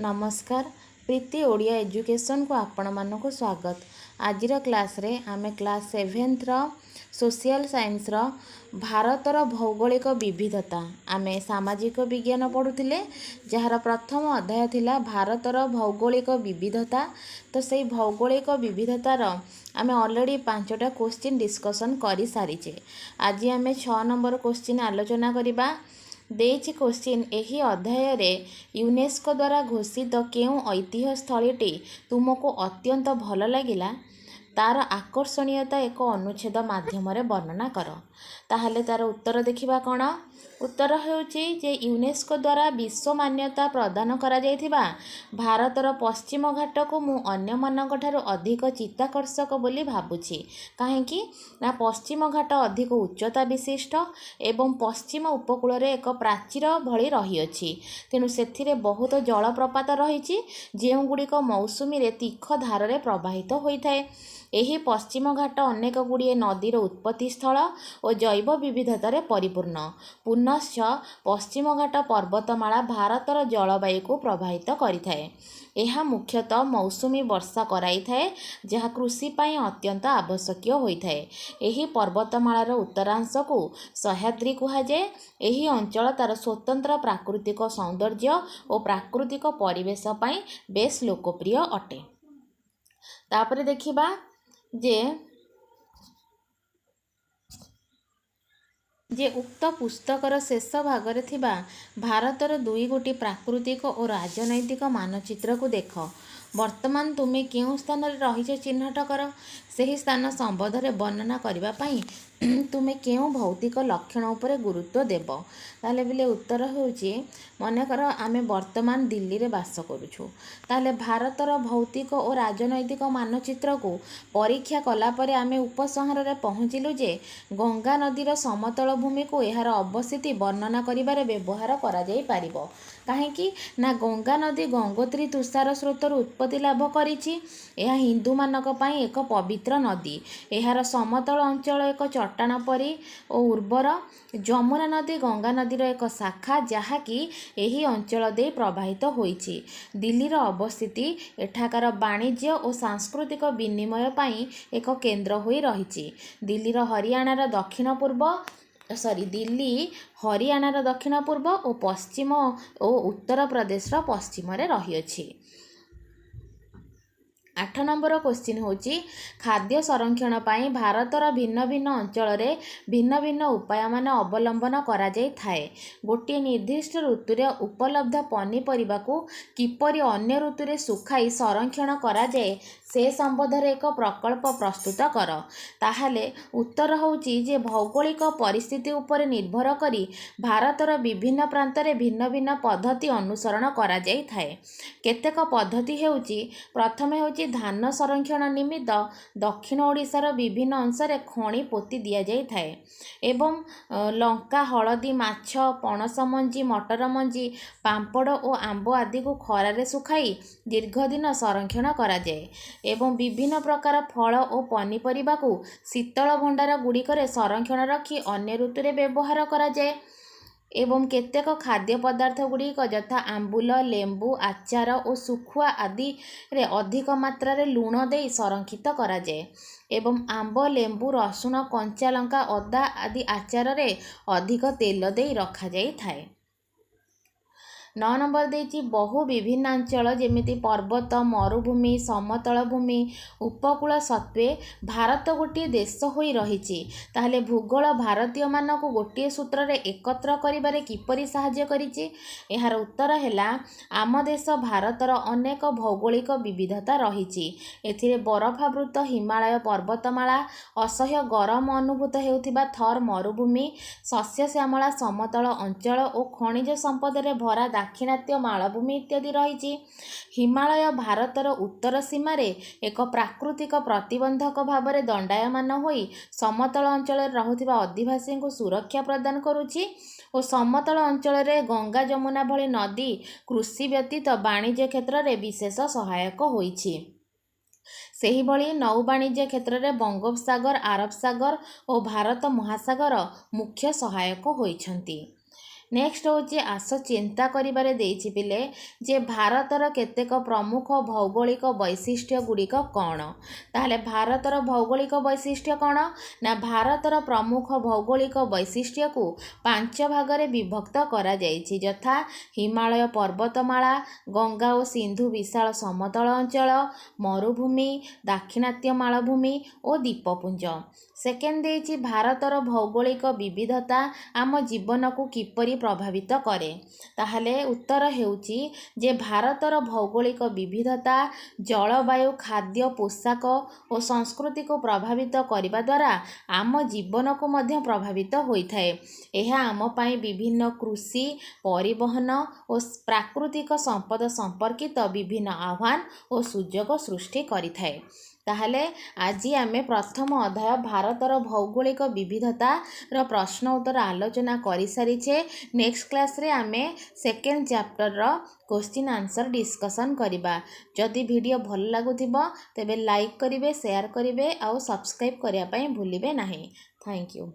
ନମସ୍କାର, ପ୍ରୀତି ଓଡ଼ିଆ ଏଜୁକେସନ୍କୁ ଆପଣମାନଙ୍କୁ ସ୍ୱାଗତ। ଆଜିର କ୍ଲାସ୍ରେ ଆମେ କ୍ଲାସ୍ ସେଭେନ୍ଥର ସୋସିଆଲ୍ ସାଇନ୍ସର ଭାରତର ଭୌଗୋଳିକ ବିବିଧତା, ଆମେ ସାମାଜିକ ବିଜ୍ଞାନ ପଢ଼ୁଥିଲେ, ଯାହାର ପ୍ରଥମ ଅଧ୍ୟାୟ ଥିଲା ଭାରତର ଭୌଗୋଳିକ ବିବିଧତା। ତ ସେଇ ଭୌଗୋଳିକ ବିବିଧତାର ଆମେ ଅଲରେଡ଼ି 5ଟା କୋଶ୍ଚିନ୍ ଡିସ୍କସନ୍ କରିସାରିଛେ। ଆଜି ଆମେ 6 ନମ୍ବର କୋଶ୍ଚିନ୍ ଆଲୋଚନା କରିବା। ଦେଇଛି କୋଶ୍ଚିନ୍, ଏହି ଅଧ୍ୟାୟରେ ୟୁନେସ୍କୋ ଦ୍ୱାରା ଘୋଷିତ କେଉଁ ଐତିହ୍ୟସ୍ଥଳୀଟି ତୁମକୁ ଅତ୍ୟନ୍ତ ଭଲ ଲାଗିଲା? ତା'ର ଆକର୍ଷଣୀୟତା ଏକ ଅନୁଚ୍ଛେଦ ମାଧ୍ୟମରେ ବର୍ଣ୍ଣନା କର। ତାହେଲେ ତା'ର ଉତ୍ତର ଦେଖିବା କ'ଣ। ଉତ୍ତର ହେଉଛି ଯେ ୟୁନେସ୍କୋ ଦ୍ୱାରା ବିଶ୍ୱ ମାନ୍ୟତା ପ୍ରଦାନ କରାଯାଇଥିବା ଭାରତର ପଶ୍ଚିମ ଘାଟକୁ ମୁଁ ଅନ୍ୟମାନଙ୍କ ଠାରୁ ଅଧିକ ଚିତ୍ତାକର୍ଷକ ବୋଲି ଭାବୁଛି। କାହିଁକି ନା ପଶ୍ଚିମ ଘାଟ ଅଧିକ ଉଚ୍ଚତା ବିଶିଷ୍ଟ ଏବଂ ପଶ୍ଚିମ ଉପକୂଳରେ ଏକ ପ୍ରାଚୀର ଭଳି ରହିଅଛି। ତେଣୁ ସେଥିରେ ବହୁତ ଜଳପ୍ରପାତ ରହିଛି, ଯେଉଁଗୁଡ଼ିକ ମୌସୁମୀରେ ତୀଖ ଧାରରେ ପ୍ରବାହିତ ହୋଇଥାଏ। ଏହି ପଶ୍ଚିମ ଘାଟ ଅନେକ ଗୁଡ଼ିଏ ନଦୀର ଉତ୍ପତ୍ତି ସ୍ଥଳ ଓ ଜୈବ ବିବିଧତାରେ ପରିପୂର୍ଣ୍ଣ। ପୁନଶ୍ଚ ପଶ୍ଚିମ ଘାଟ ପର୍ବତମାଳା ଭାରତର ଜଳବାୟୁକୁ ପ୍ରଭାବିତ କରିଥାଏ। ଏହା ମୁଖ୍ୟତଃ ମୌସୁମୀ ବର୍ଷା କରାଇଥାଏ, ଯାହା କୃଷି ପାଇଁ ଅତ୍ୟନ୍ତ ଆବଶ୍ୟକୀୟ ହୋଇଥାଏ। ଏହି ପର୍ବତମାଳାର ଉତ୍ତରାଂଶକୁ ସହ୍ୟାଦ୍ରି କୁହାଯାଏ। ଏହି ଅଞ୍ଚଳ ତା'ର ସ୍ୱତନ୍ତ୍ର ପ୍ରାକୃତିକ ସୌନ୍ଦର୍ଯ୍ୟ ଓ ପ୍ରାକୃତିକ ପରିବେଶ ପାଇଁ ବେଶ୍ ଲୋକପ୍ରିୟ ଅଟେ। ତାପରେ ଦେଖିବା ଯେ ଉକ୍ତ ପୁସ୍ତକର ଶେଷ ଭାଗରେ ଥିବା ଭାରତର 2 ଗୋଟି ପ୍ରାକୃତିକ ଓ ରାଜନୈତିକ ମାନଚିତ୍ରକୁ ଦେଖ। ବର୍ତ୍ତମାନ ତୁମେ କେଉଁ ସ୍ଥାନରେ ରହିଛ ଚିହ୍ନଟ କର। ସେହି ସ୍ଥାନ ସମ୍ବନ୍ଧରେ ବର୍ଣ୍ଣନା କରିବା ପାଇଁ ତୁମେ କେଉଁ ଭୌତିକ ଲକ୍ଷଣ ଉପରେ ଗୁରୁତ୍ୱ ଦେବ? ତାହେଲେ ବୋଲେ ଉତ୍ତର ହେଉଛି, ମନେକର ଆମେ ବର୍ତ୍ତମାନ ଦିଲ୍ଲୀରେ ବାସ କରୁଛୁ। ତାହେଲେ ଭାରତର ଭୌତିକ ଓ ରାଜନୈତିକ ମାନଚିତ୍ରକୁ ପରୀକ୍ଷା କଲା ପରେ ଆମେ ଉପସଂହାରରେ ପହଞ୍ଚିଲୁ ଯେ ଗଙ୍ଗା ନଦୀର ସମତଳ ଭୂମିକୁ ଏହାର ଅବସ୍ଥିତି ବର୍ଣ୍ଣନା କରିବାରେ ବ୍ୟବହାର କରାଯାଇପାରିବ। କାହିଁକି ନା ଗଙ୍ଗା ନଦୀ ଗଙ୍ଗୋତ୍ରୀ ତୁଷାର ସ୍ରୋତରୁ ଉତ୍ପତ୍ତି ଲାଭ କରିଛି। ଏହା ହିନ୍ଦୁମାନଙ୍କ ପାଇଁ ଏକ ପବିତ୍ର ନଦୀ। ଏହାର ସମତଳ ଅଞ୍ଚଳ ଏକ ଚଟାଣ ପରି ଓ ଉର୍ବର। ଯମୁନା ନଦୀ ଗଙ୍ଗା ନଦୀର ଏକ ଶାଖା, ଯାହାକି ଏହି ଅଞ୍ଚଳ ଦେଇ ପ୍ରବାହିତ ହୋଇଛି। ଦିଲ୍ଲୀର ଅବସ୍ଥିତି ଏଠାକାର ବାଣିଜ୍ୟ ଓ ସାଂସ୍କୃତିକ ବିନିମୟ ପାଇଁ ଏକ କେନ୍ଦ୍ର ହୋଇ ରହିଛି। ଦିଲ୍ଲୀର ହରିୟାଣାର ଦକ୍ଷିଣ ପୂର୍ବ, ସରି, ଦିଲ୍ଲୀ ହରିୟାଣାର ଦକ୍ଷିଣ ପୂର୍ବ ଓ ପଶ୍ଚିମ ଓ ଉତ୍ତରପ୍ରଦେଶର ପଶ୍ଚିମରେ ରହିଅଛି। 8 ନମ୍ବର କୋଶ୍ଚିନ୍ ହେଉଛି, ଖାଦ୍ୟ ସଂରକ୍ଷଣ ପାଇଁ ଭାରତର ଭିନ୍ନ ଭିନ୍ନ ଅଞ୍ଚଳରେ ଭିନ୍ନ ଭିନ୍ନ ଉପାୟମାନ ଅବଲମ୍ବନ କରାଯାଇଥାଏ। ଗୋଟିଏ ନିର୍ଦ୍ଦିଷ୍ଟ ଋତୁରେ ଉପଲବ୍ଧ ପନିପରିବାକୁ କିପରି ଅନ୍ୟ ଋତୁରେ ଶୁଖାଇ ସଂରକ୍ଷଣ କରାଯାଏ, ସେ ସମ୍ବନ୍ଧରେ ଏକ ପ୍ରକଳ୍ପ ପ୍ରସ୍ତୁତ କର। ତାହେଲେ ଉତ୍ତର ହେଉଛି ଯେ ଭୌଗୋଳିକ ପରିସ୍ଥିତି ଉପରେ ନିର୍ଭର କରି ଭାରତର ବିଭିନ୍ନ ପ୍ରାନ୍ତରେ ଭିନ୍ନ ଭିନ୍ନ ପଦ୍ଧତି ଅନୁସରଣ କରାଯାଇଥାଏ। କେତେକ ପଦ୍ଧତି ହେଉଛି, ପ୍ରଥମେ ହେଉଛି ଧାନ ସଂରକ୍ଷଣ ନିମିତ୍ତ ଦକ୍ଷିଣ ଓଡ଼ିଶାର ବିଭିନ୍ନ ଅଂଶରେ ଖଣି ପୋତି ଦିଆଯାଇଥାଏ ଏବଂ ଲଙ୍କା, ହଳଦୀ, ମାଛ, ପଣସ ମଞ୍ଜି, ମଟର ମଞ୍ଜି, ପାମ୍ପଡ଼ ଓ ଆମ୍ବ ଆଦିକୁ ଖରାରେ ଶୁଖାଇ ଦୀର୍ଘଦିନ ସଂରକ୍ଷଣ କରାଯାଏ ଏବଂ ବିଭିନ୍ନ ପ୍ରକାର ଫଳ ଓ ପନିପରିବାକୁ ଶୀତଳ ଭଣ୍ଡାର ଗୁଡ଼ିକରେ ସଂରକ୍ଷଣ ରଖି ଅନ୍ୟ ଋତୁରେ ବ୍ୟବହାର କରାଯାଏ ଏବଂ କେତେକ ଖାଦ୍ୟ ପଦାର୍ଥ ଗୁଡ଼ିକ ଯଥା ଆମ୍ବୁଲ, ଲେମ୍ବୁ ଆଚାର ଓ ଶୁଖୁଆ ଆଦିରେ ଅଧିକ ମାତ୍ରାରେ ଲୁଣ ଦେଇ ସଂରକ୍ଷିତ କରାଯାଏ ଏବଂ ଆମ୍ବ, ଲେମ୍ବୁ, ରସୁଣ, କଞ୍ଚା ଲଙ୍କା, ଅଦା ଆଦି ଆଚାରରେ ଅଧିକ ତେଲ ଦେଇ ରଖାଯାଇଥାଏ। 9 ନମ୍ବର ଦେଇଛି, ବହୁ ବିଭିନ୍ନାଞ୍ଚଳ ଯେମିତି ପର୍ବତ, ମରୁଭୂମି, ସମତଳ ଭୂମି, ଉପକୂଳ ସତ୍ତ୍ୱେ ଭାରତ ଗୋଟିଏ ଦେଶ ହୋଇ ରହିଛି। ତାହେଲେ ଭୂଗୋଳ ଭାରତୀୟମାନଙ୍କୁ ଗୋଟିଏ ସୂତ୍ରରେ ଏକତ୍ର କରିବାରେ କିପରି ସାହାଯ୍ୟ କରିଛି? ଏହାର ଉତ୍ତର ହେଲା, ଆମ ଦେଶ ଭାରତର ଅନେକ ଭୌଗୋଳିକ ବିବିଧତା ରହିଛି। ଏଥିରେ ବରଫାବୃତ ହିମାଳୟ ପର୍ବତମାଳା, ଅସହ୍ୟ ଗରମ ଅନୁଭୂତ ହେଉଥିବା ଥର୍ ମରୁଭୂମି, ଶସ୍ୟ ଶ୍ୟାମଳା ସମତଳ ଅଞ୍ଚଳ ଓ ଖଣିଜ ସମ୍ପଦରେ ଭରା ଦାକ୍ଷିଣାତ୍ୟ ମାଳଭୂମି ଇତ୍ୟାଦି ରହିଛି। ହିମାଳୟ ଭାରତର ଉତ୍ତର ସୀମାରେ ଏକ ପ୍ରାକୃତିକ ପ୍ରତିବନ୍ଧକ ଭାବରେ ଦଣ୍ଡାୟମାନ ହୋଇ ସମତଳ ଅଞ୍ଚଳରେ ରହୁଥିବା ଅଧିବାସୀଙ୍କୁ ସୁରକ୍ଷା ପ୍ରଦାନ କରୁଛି ଓ ସମତଳ ଅଞ୍ଚଳରେ ଗଙ୍ଗା, ଯମୁନା ଭଳି ନଦୀ କୃଷି ବ୍ୟତୀତ ବାଣିଜ୍ୟ କ୍ଷେତ୍ରରେ ବିଶେଷ ସହାୟକ ହୋଇଛି। ସେହିଭଳି ନୌବାଣିଜ୍ୟ କ୍ଷେତ୍ରରେ ବଙ୍ଗୋପସାଗର, ଆରବ ସାଗର ଓ ଭାରତ ମହାସାଗର ମୁଖ୍ୟ ସହାୟକ ହୋଇଛନ୍ତି। ନେକ୍ସଟ ହେଉଛି ଆସ ଚିନ୍ତା କରିବାରେ ଦେଇଛି ପିଲେ ଯେ ଭାରତର କେତେକ ପ୍ରମୁଖ ଭୌଗୋଳିକ ବୈଶିଷ୍ଟ୍ୟ ଗୁଡ଼ିକ କ'ଣ? ତାହେଲେ ଭାରତର ଭୌଗୋଳିକ ବୈଶିଷ୍ଟ୍ୟ କ'ଣ ନା, ଭାରତର ପ୍ରମୁଖ ଭୌଗୋଳିକ ବୈଶିଷ୍ଟ୍ୟକୁ 5 ଭାଗରେ ବିଭକ୍ତ କରାଯାଇଛି, ଯଥା ହିମାଳୟ ପର୍ବତମାଳା, ଗଙ୍ଗା ଓ ସିନ୍ଧୁ ବିଶାଳ ସମତଳ ଅଞ୍ଚଳ, ମରୁଭୂମି, ଦାକ୍ଷିଣାତ୍ୟ ମାଳଭୂମି ଓ ଦ୍ୱୀପପୁଞ୍ଜ। ସେକେଣ୍ଡ ଦେଇଛି ଭାରତର ଭୌଗୋଳିକ ବିବିଧତା ଆମ ଜୀବନକୁ କିପରି ପ୍ରଭାବିତ କରେ? ତାହେଲେ ଉତ୍ତର ହେଉଛି ଯେ ଭାରତର ଭୌଗୋଳିକ ବିବିଧତା ଜଳବାୟୁ, ଖାଦ୍ୟ, ପୋଷାକ ଓ ସଂସ୍କୃତିକୁ ପ୍ରଭାବିତ କରିବା ଦ୍ୱାରା ଆମ ଜୀବନକୁ ମଧ୍ୟ ପ୍ରଭାବିତ ହୋଇଥାଏ। ଏହା ଆମ ପାଇଁ ବିଭିନ୍ନ କୃଷି, ପରିବହନ ଓ ପ୍ରାକୃତିକ ସମ୍ପଦ ସମ୍ପର୍କିତ ବିଭିନ୍ନ ଆହ୍ୱାନ ଓ ସୁଯୋଗ ସୃଷ୍ଟି କରିଥାଏ। ତାହେଲେ ଆଜି ଆମେ ପ୍ରଥମ ଅଧ୍ୟାୟ ଭାରତର ଭୌଗୋଳିକ ବିବିଧତାର ପ୍ରଶ୍ନ ଉତ୍ତର ଆଲୋଚନା କରିସାରିଛେ। ନେକ୍ସଟ କ୍ଲାସ୍ରେ ଆମେ ସେକେଣ୍ଡ ଚାପ୍ଟରର କୋଶ୍ଚିନ୍ ଆନ୍ସର୍ ଡିସ୍କସନ୍ କରିବା। ଯଦି ଭିଡ଼ିଓ ଭଲ ଲାଗୁଥିବ ତେବେ ଲାଇକ୍ କରିବେ, ସେୟାର କରିବେ ଆଉ ସବସ୍କ୍ରାଇବ୍ କରିବା ପାଇଁ ଭୁଲିବେ ନାହିଁ। Thank you.